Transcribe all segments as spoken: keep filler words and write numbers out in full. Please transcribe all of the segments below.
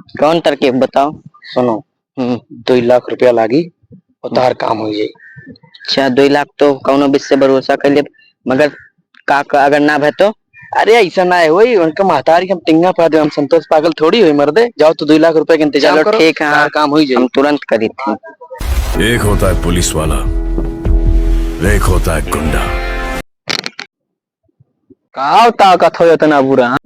कौन तरकीब बताओ? सुनो, हम्म। दुई लाख रुपया लागी, और हम्म। तोहार काम हो जाई। अच्छा, दुई लाख तो कौनो वित्त से भरोसा कर लेब, मगर का, का अगर ना भय तो? अरे, ऐसा ना है, वही उनका महतारी के हम टिंगा पा दे, हम संतोष पागल थोड़ी हुई मर्दे। जाओ तो दुई लाख रुपया के इंतजाम चलो, करो, ठीक है, तोहार हाँ, काम हो जाई। हम तुरंत करी थी। एक होता है पुलिस वाला, एक होता है गुंडा। का ताकत हो इतना बुरा?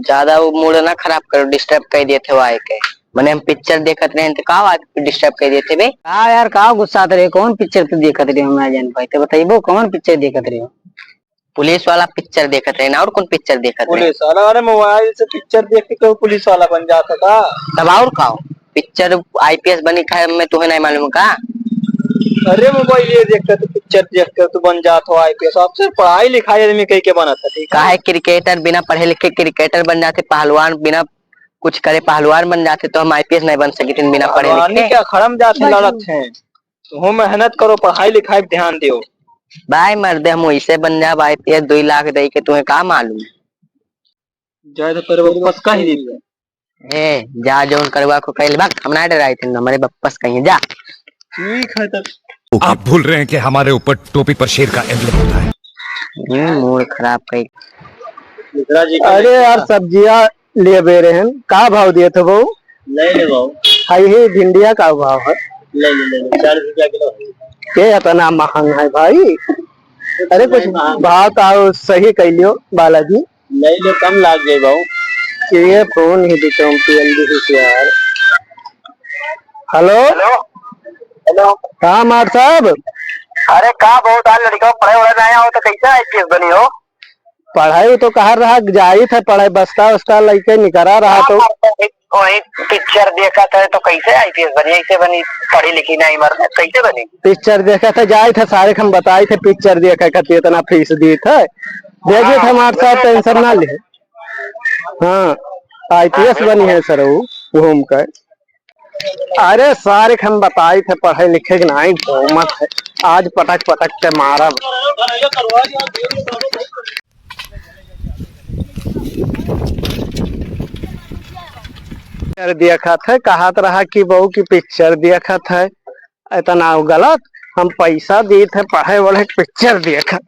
ज्यादा वो mood ना खराब करो, disturb कर दिए थे वो आए के। मने हम picture देखत रहे तो का आके disturb कर दिए थे बे? का यार, का गुस्सात रहे? कौन picture तू देखत रहे हो? ना जान पाए तो बताइबो, कौन picture देखत रहे हो? पुलिस वाला picture देखत रहे ना, और कौन picture देखत रहे? पुलिस वाला? अरे mobile से picture देख के कोई पुलिस वाला बन जाता था? तब और का हो? Picture I P S बनी खाए में तुम्हें नहीं मालूम का? अरे mobile ये देख के तो, picture देख के तो बन जात हो I P S। अब सिर्फ पढ़ाई लिखाई आदमी कहीं के बनत है, ठीक है? काहे cricketer बिना पढ़े लिखे cricketer बन जाते, पहलवान बिना कुछ करे पहलवान बन जाते, तो हम I P S नहीं बन सकी थे बिना पढ़े पहलवानी लिखे। के अखाड़ा में जाके लड़त हैं। तुम मेहनत करो, पढ़ाई लिखाई पे ध्यान दियो। भाई मर्दे, हम वैसे बन जाब I P S, दुई लाख दे के, तुम्हें का मालूम? जाए तो तेरे बप्पस कह दी। ए, जा जौन करवा को कइल बा, हम ना डराई थे, हमरे बप्पस कहीं जा। ठीक है तब। आप भूल रहे हैं कि हमारे ऊपर टोपी पर शेर का emblem होता है। हम्म, mood खराब कई। मिश्रा जी का अरे यार, सब्जिया लेबे रहन, का भाव दिए थे बहू? ले ले बहू। हाय हे, भिंडिया का भाव है? ले ले, ले ले, चालीस रुपया किलो है। ये इतना महंग है भाई। अरे कुछ भाव ताव सही कइलियो बालाजी। नहीं ले, कम लाग जाए बाबू। ये फोन ही दिखाऊं पीएनबी से यार। हेलो। हेलो। हेलो। हाँ मार साहब। अरे का बहुत आज लड़का पढ़े वढ़े नहीं आओ तो कैसे आईपीएस बनी हो? पढ़ाई तो कहा रहा, जाई थे पढ़ाई, बस्ता उस्ता लेके निकरा रहा तो। वही पिक्चर देखा था तो कैसे आईपीएस बनी, ऐसे बनी, पढ़ी लिखी नहीं मर कैसे बनी? पिक्चर देखा था, जाई थे सारे हम बताई थे पिक्चर देखा खातिर इतना फीस दी थे। देखिए, हाँ, हमारे साथ टेंशन ना ले। हाँ, आईपीएस बनी है सर, वो घूम कर। अरे सारे हम बताई थे, पढ़े लिखे के नाई घूमत है, आज पटक पटक के मारब। पिक्चर देखत है, कहत रहा कि बहू की पिक्चर देखत है, इतना गलत, हम पैसा दी थे पढ़े वाले पिक्चर देखत।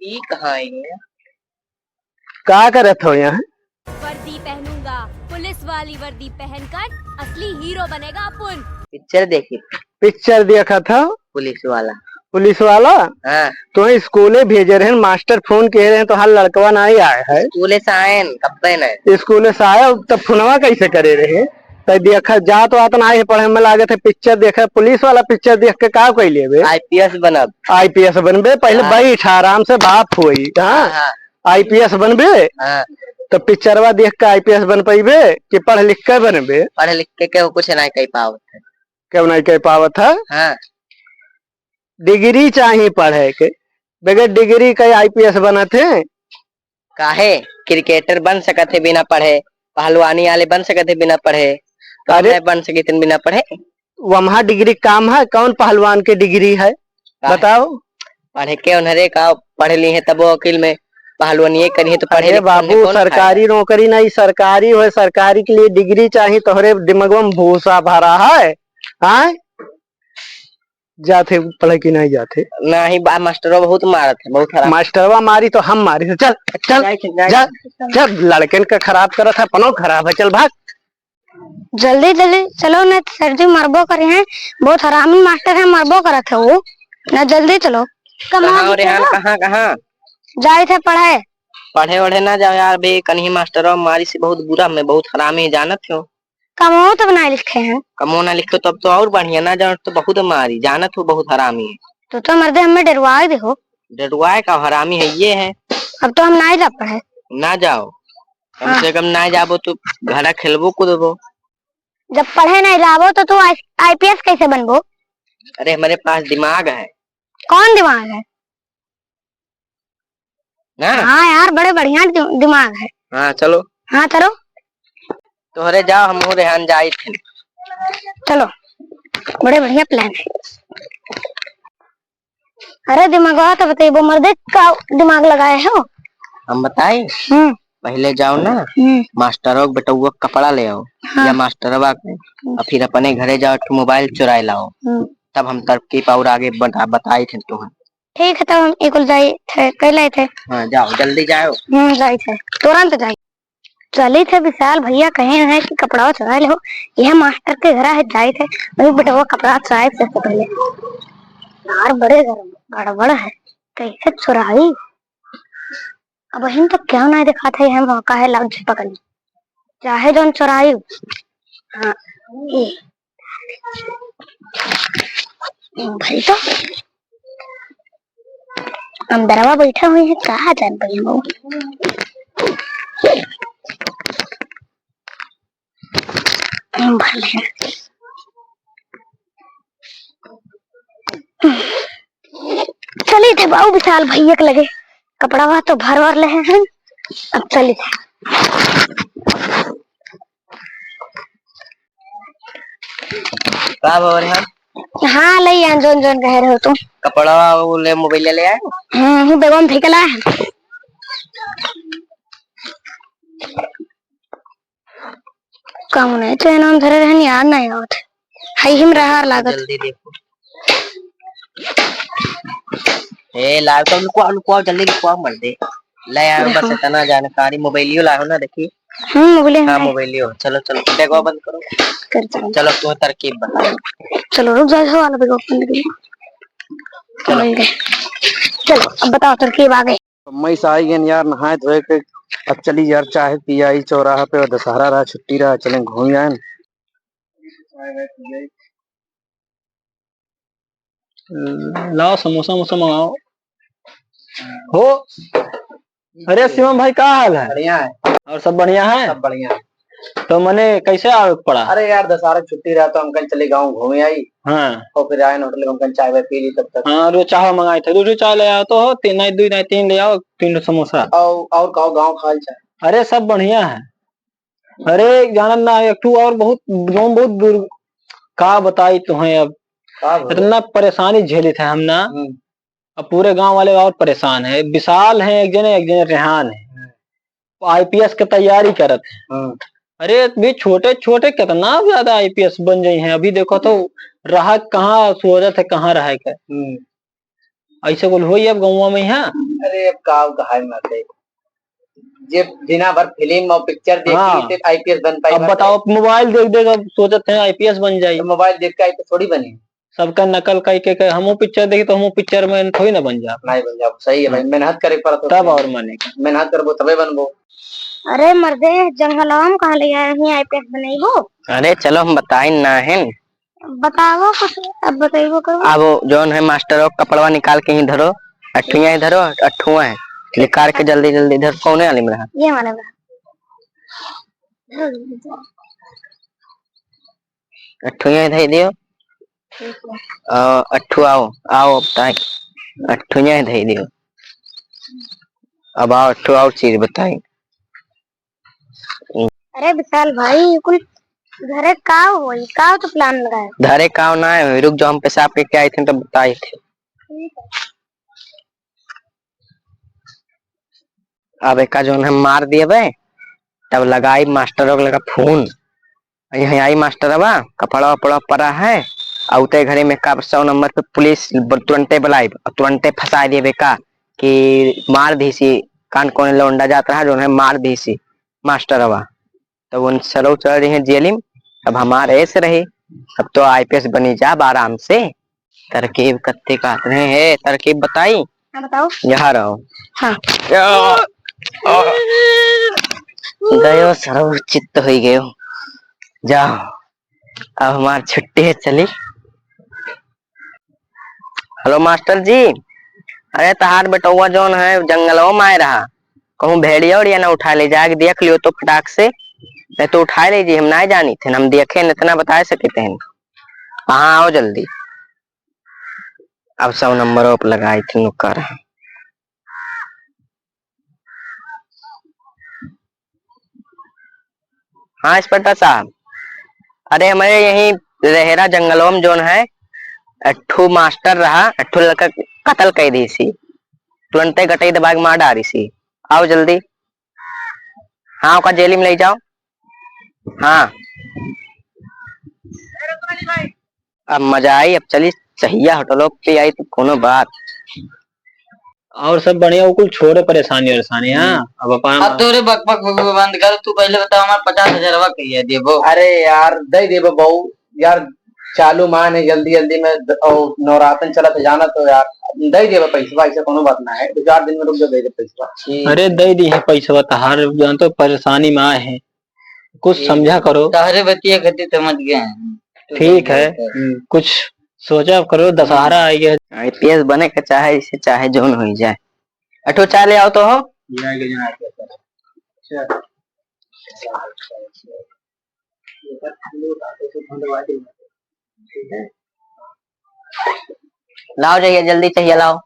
ई कहाँ है? का करत हो यहाँ? वर्दी पहनूंगा, पुलिस वाली वर्दी पहनकर असली हीरो बनेगा अपुन। पिक्चर देखी। पिक्चर देखत हो? पुलिस वाला। पुलिस वाला? हाँ। तो स्कूले भेजे रहन, मास्टर फोन किहे रहन, तो हाल लड़कवा नाहीं आए है। स्कूले से आयन, कब्बे न। स्कूले से आए, तब फोनवा कैसे करे रहे? तो देखा, जा तो आत नाहीं है पढ़े में लागत है, पिक्चर देखे, पुलिस वाला पिक्चर देख के का कइ लेबे? आईपीएस बनब। आईपीएस बनबे, पहले हाँ। बैठ, आराम से बात होई, हाँ? हाँ, हाँ। आईपीएस बनबे? हाँ। तो पिक्चरवा देख के आईपीएस बन पइबे कि पढ़ लिख के बनबे? पढ़ लिख के केहू कुछ नहीं कह पावत है। केहू नहीं कह पावत है? हाँ। डिग्री चाही पढ़े के, बगैर डिग्री के आईपीएस बनत है? काहे? क्रिकेटर बन सकत है बिना पढ़े, पहलवानी वाले बन सकत है बिना पढ़े, तो अरे, आप नहीं बन सकित बिना पढ़े? वहाँ डिग्री काम है, कौन पहलवान के डिग्री है? काहे? बताओ। पढ़े के उन्हरे का पढ़ ली है तब वो वकील में पहलवानिये करी है तो पढ़े अरे लिखे बाबू, कौन सरकारी फायदा? नौकरी नहीं, सरकारी होए, सरकारी के लिए डिग्री चाहिए, तोहरे दिमागवा में भूसा भरा है, हाँ? जाथे पढ़े कि नहीं जाथे? नहीं बा, मास्टरवा बहुत मारत है, बहुत खराब। मास्टरवा मारी तो हम मारी, चल, चल, नहीं, नहीं। जा, चल, लड़कन का खराब करत है, अपनो खराब है, चल भाग। जल्दी जल्दी चलो, नहीं तो सर जी मरबो करी हैं। बहुत हरामी मास्टर है, मरबो करत है वो। ना जल्दी चलो। कहाँ हो रेहान, कहाँ, कहाँ? जाए थे पढ़े। पढ़े वढ़े ना जाओ यार बे, कन्ही मास्टरवा मारी से बहुत बुरा, मैं बहुत हरामी जानत हो। कमो तब ना लिखे हैं। कमो ना लिखे तब तो और बढ़िया, ना जाओ तो बहुत मारी, जानत हो बहुत हरामी है। तो, तो मर्दे हमें डरवाए दे हो। डरवाए का, हरामी है ये है। अब तो हम ना ही जा पढ़े। ना जाओ। कम हाँ। से कम ना जाबो तो घरा खेलबो कूदबो। जब पढ़े नहीं लाबो तो तू आई-, आईपीएस कैसे बनबो? अरे हमारे पास दिमाग है। कौन दिमाग है? ना? हाँ यार, बड़े बढ़िया दि-, दिमाग है। हाँ, चलो। हाँ, चलो। तोहरे जाओ, हम रेहान जाई थे। चलो, बड़े बढ़िया प्लान है। अरे दिमागवा तो बतइबो मर्दे, का दिमाग लगाए हो? हम बताई? हम्म। पहिले जाओ ना, हम्म। मास्टरवा के बेटउवा के कपड़ा ले आओ, हाँ। या मास्टरवा के, हम्म। और फिर अपने घरे जाओ, एक ठो मोबाइल चुराए लाओ। हम्म। तब हम तरकीब और आगे बता-, बताई थे तुहन। ठीक है, तब हम एकुल जाई थे, कह लाए थे। हाँ, जाओ, जल्दी जाओ। हम्म, जाई थे, तुरंत जाई। चली थे विशाल भैया कहे हैं कि कपड़ा चुराए ले हो, यह मास्टर के घर है, जाई थे, वही बेटवा कपड़ा चुराए सबसे पहले। यार, बड़े गड़-, गड़बड़ है, कैसे चुराई? अबहिन तो क्यों नहीं दिखात है, हम मौका है, लाओ झपक ली। चाहे जौन चोराई। हाँ, ए। भाई तो अंदरवा बैठा हुई है, कहाँ जान पाई हम? भर ले। चली थे बाबू विशाल भैया के लगे, कपड़वा तो भर भर ले हैं, अब चली थे। का भर है? हाँ, ले यहाँ जोन जोन कह रहे हो तुम। कपड़वा वो ले, मोबाइल ले आए? हम्म, हम्म, बेगवा में फेंकला है। कौन है? चैन हम धरे रहन, याद नहीं आवत। हाय, हिम रहा लागत। जल्दी देखो। ए, लाल तो लुकवा, लुकवा, जल्दी लुकवा, मर दे। ले यार, बस देखो। इतना जानकारी, मोबाइलियो लाओ ना, देखी। हम्म, मोबाइल हाँ, है। मोबाइलियो। चलो, चलो, बैगवा बंद करो। कर दो। चलो, तू तरकीब बता। चलो, रुक जाओ, वाला बैगवा बंद करो। चलो। चलो, अब बताओ तरकीब आगे। मैं से आई गन यार, नहाए धोए के। अब चली यार, चाय पियाई चौराहा पे, दशहरा रहा, छुट्टी रहा, चलें घूम आएन। लाओ समोसा वमोसा मंगाओ। हो, अरे शिवम भाई, का हाल है? बढ़िया है। और सब बढ़िया है? सब बढ़िया है। तो मने कैसे आवे के पड़ा? अरे यार, दशहरा के छुट्टी रहा तो हम कहीं चले गाँव घूमे आई। हाँ। और फिर आए होटल में, हम कहीं चाय वाय पी ली तब तक। हाँ, और वो चाह मंगाए थे, दो ठो चाय ले आओ तो हो, तीन, नहीं दो, नहीं तीन ले आओ, तीन ठो समोसा। और, और का हो गाँव का हाल चाल? अरे सब बढ़िया है। अरे जानत ना, एक ठो और बहुत, गाँव बहुत दूर, का बताई तुहें अब। का भइल? इतना परेशानी झेलित है हम ना। हम्म। अब पूरे गाँव वाले और परेशान है। विशाल है एक जने, एक जने रेहान है। हम्म। वो आईपीएस के तैयारी करत है। हम्म। अरे भी छोटे छोटे कितना ज्यादा आईपीएस बन गई हैं। अभी देखो तो रहा कहाँ सोचत है, कहाँ रहे के। हम्म। ऐसे कुल होई अब गौवा में यहाँ। अरे अब का कहाई मत है। जे दिना भर फिल्म और पिक्चर देखी हाँ। ते आईपीएस बन पाई अब बाटे। बताओ, मोबाइल देख देख अब सोचत हैं आईपीएस बन जाई। तो मोबाइल देख के आईपीएस थोड़ी बनी। सबका नकल कई के, के हमहू पिक्चर देखी तो हमहू पिक्चर में थोड़ी ना बन जा। नहीं बन जाब, सही है भाई, हम्म। मेहनत करे पड़त है। तब और माने। मेहनत करबो तबे बनबो। अरे मर्दे, जंगलवा में कहाँ ले आए हैं आईपीएस बनइबो? अरे चलो हम बताइन ना है। बताओ कुछ, अब बताइबो करो। अब जौन है मास्टरवा कपड़वा निकाल के ही धरो, अठुआ ही धरो, अठुआ है। निकाल के जल्दी जल्दी धर, कौने वाले में रहा? ये वाले में। अठुआ ही धर दियो। ठीक है। आ, अठुआ आओ, आओ अब ताई। अठुआ ही धर दियो। अब आओ, अठुआ और चीज बताई। अरे विशाल भाई, कुल घरे काव होई, काव तो प्लान लगाए। घरे काव ना है, रुक जाओ, हम पेशाब के क्या आई थे तो बताई थे। अब एका जौन हम मार दिए बे, तब लगाई मास्टरवा के लगा फोन। यहाँ आई मास्टरवा, कपड़ा वपड़ा परा है, अउते घरे में का सौ नंबर पे पुलिस ब-, तुरंते बुलाइब, अउर तुरंते फंसाए देबे का कि मार दीसी, कान कोने लौंडा जात रहा, जौन है मार दीसी मास्टरवा। तब उन सरौ चढ़ रही हैं जेलिम, अब हमार ऐसे रही, अब तो आईपीएस बनी जाब आराम से। तरकीब कत्ते काट रहे हैं, तरकीब बताई? हाँ, बताओ। यहाँ रहो। हाँ। या। गयो सरौ, चित्त होई गयो। जाओ, अब हमार छुट्टी है, चली। हेलो मास्टर जी, अरे तहार बेटौआ जौन है जंगलवा में आए रहा, कहूँ भेड़िया उड़िया ना उठाए ले, जाके देख लियो तो फटाक से, नहीं तो उठाए ले जी, हम ना जानी थे, हम देखे न इतना बताए सके थे। हाँ, आओ जल्दी। अब सौ नंबर ओप लगाई थी नुक्कर। हाँ इंस्पेक्टर साहब, अरे हमारे यहीं रेहरा जंगलों में जौन है, अट्ठू मास्टर रहा, अट्ठू लड़का कत्ल कर दीसी, तुरंते गटई दबा के मार डारीसी। आओ जल्दी। हाँ, ओका जेली में ले जाओ। हाँ, अब मजा आई। अब चली चहिया होटलो पे आई तो कोनो बात। और सब बढ़िया, वो कुल छोड़े परेशानी वरेशानी, हाँ? हम्म। अब अपन अब तोरे बक बक बक बक बंद कर, तू पहले बताओ, हमार पचास हजारवा कहिया देबो? अरे यार, दे देबो बहू, यार, चालू माह है, जल्दी जल्दी में द-, और नवरातन चलत है, जाना तो यार, दे देबो पैसवा, ऐसा कोनो बात ना है, दो चार दिन में रुक जाओ, दे दे पैसवा। ठीक। अरे, दे दी है पैसवा तहार, जान तो परेशानी में आए हैं। कुछ ठीक। समझा करो। तहरे बतिया खातिर समझ गए हैं। तू ठीक समझा है। कर। हम्म। कुछ सोचा करो, दशहरा आई है। IPS बने के चाहे, इसे चाहे जौन हो जाए। अठो चाय ले आओ तो हो। ये आगे जना आके। अच्छा। ठीक है। लाओ चाहिए, जल्दी चाहिए, लाओ।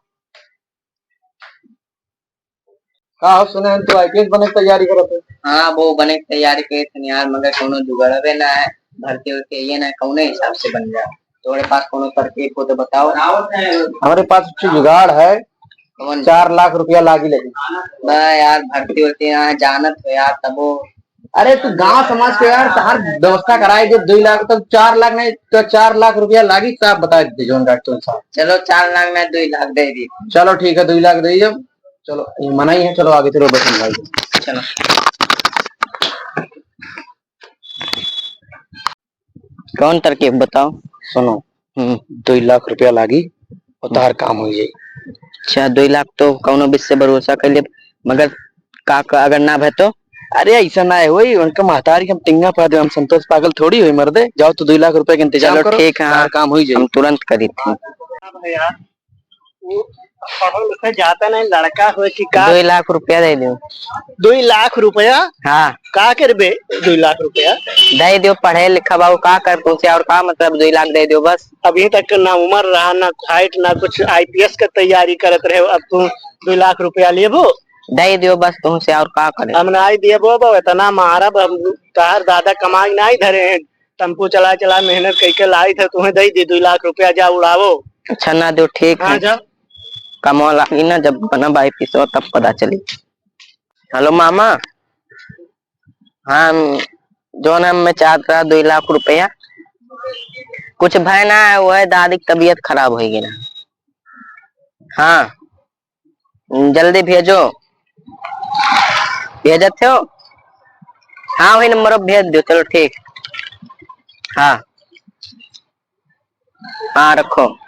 का हो, सुने हम तो IPS बने के तैयारी करत है। हाँ, वो बने के तैयारी करत है यार, मगर कोनो जुगाड़बे ना है, भर्ती उर्ती ये ना, कौने हिसाब से बन जाए? तोरे पास कोनो तरकीब हो तो बताओ। हमारे पास कुछ जुगाड़ है। कौन? चार लाख रुपया लागी लेकिन। बा यार, भर्ती उर्ती ना है, जानत हो यार, तबो अरे तू गांव समाज के यार, तहार व्यवस्था कराए दे दुई लाख, तो चार लाख नहीं तो चार लाख रुपया लागी, साफ बता दे जोन डॉक्टर साहब। चलो चार लाख नहीं दुई लाख दे दी। चलो ठीक है, दुई लाख दे दो। चलो ये मना ही है, चलो आगे चलो बैठो भाई। चलो। कौन तरकीब बताओ? सुनो, हम्म। दुई लाख रुपया लागी और तहार काम हो जाई। अच्छा, दुई लाख तो कौनो वित्त से भरोसा कर ले, मगर का, का अगर ना भय तो? अरे ऐसा ना है, वही उनका महतारी के हम टिंगा पा दे, हम संतोष पागल थोड़ी हुई मर्दे। जाओ तो दुई लाख रुपया के इंतजाम चलो करो, ठीक है, तहार हाँ, काम हो जाई। हम तुरंत करी थी। हाँ भैया, वो पढ़ो लिखो जाता नहीं, लड़का हो कि का? दुई लाख रुपया दे दो। दुई लाख रुपया? हाँ। का करबे दुई लाख रुपया? दे दो, पढ़े लिखा बाबू, का कर तुमसे और का मतलब, दुई लाख दे दो बस। अभी तक ना उम्र रहा, ना height, ना कुछ, IPS का तैयारी करत रहे, अब तू दुई लाख रुपया लेबो? दे दो बस तुमसे और का करे? हम नहीं देबो बा, इतना मारब, हम तहार दादा कमाई नहीं धरे हैं। टेम्पू चला चला मेहनत कइके लाई थे, तुम्हें दे दी दुई लाख रुपया, जा उड़ावो। अच्छा ना दो, ठीक हाँ, है। जा। कमवा लागी ना, जब बनब IPS तब पता चली। हेलो मामा, हाँ, हम, जौन हम मैं चाहत रहा दुई लाख रुपया, कुछ भय ना है, वो है दादी की तबीयत खराब हो गई ना। हाँ, जल्दी भेजो। भेजत हो? हाँ, वही नंबर पर भेज दो। चलो ठीक। हाँ। हाँ, रखो।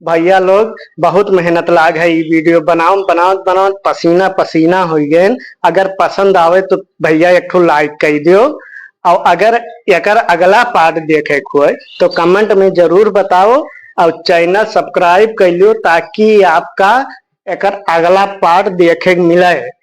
भैया लोग, बहुत मेहनत लाग है ई video बनाउन, बनाउन, बनाउन, पसीना पसीना होइ गएन। अगर पसंद आवे तो भैया एक ठो like कइ दियो, और अगर एकर अगला part देखे के होए तो comment में जरूर बताओ, और channel subscribe कइ लियो ताकि आपका एकर अगला part देखे के मिले।